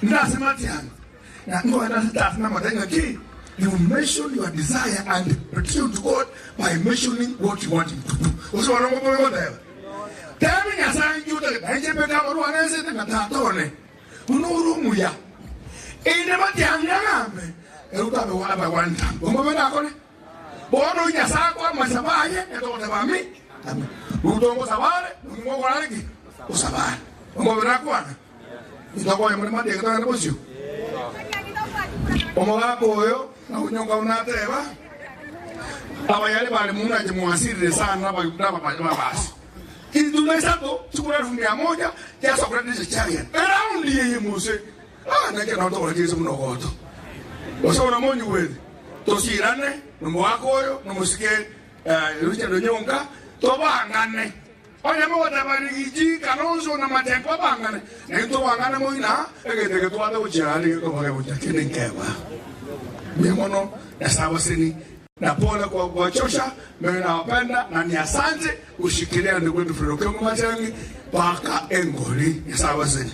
Nde ase matiang'i, na nkogenda ase tata namotebie ng'aki, You mention your desire and petition to God by mentioning what you want him to do. Gose bono ngobobe goteba, Tebi Nyasae inki otagete, na inche mbeke amarwa ane ensete ng'a tata one, buna ore omuya, inde matiang'i agambe, ere otabe abe one time. Ombobe ndakore? Bono oyio Nyasae akoa amasabo aye, etogoteba ami, ami. Ruto ngosaba are, nonye ngokora are ki? Gosaba are. Ombobe nakwana? Intokonya more matiang'i togende bosio. Omogaka oyo na onyonka buna ateba, Abayali bare munache mwasirire sana nababasi. Chintunda isato chikura elfu mia moja chiasokera dirisha chiagenda. Eraundi eye mose, ah, naki nao tokora chiese buna ogoto. Gose buna monyigwete, tosirane nomogaka oyo nomosike Richard Onyonka, tobangane. Onye mogoteba rigiji kalonzo na matiang'i babangane, na intwe tobangane moina egento eke twate gochia aria gekoba gegocha kende nkeba. Mbuya mono, Nyasae abaseni na pole kwa kuwachosha, mimi nawapenda na ni asante kushikilia ndugu wetu Fred Okengo Matiang'i mpaka engori. Nyasae abaseni.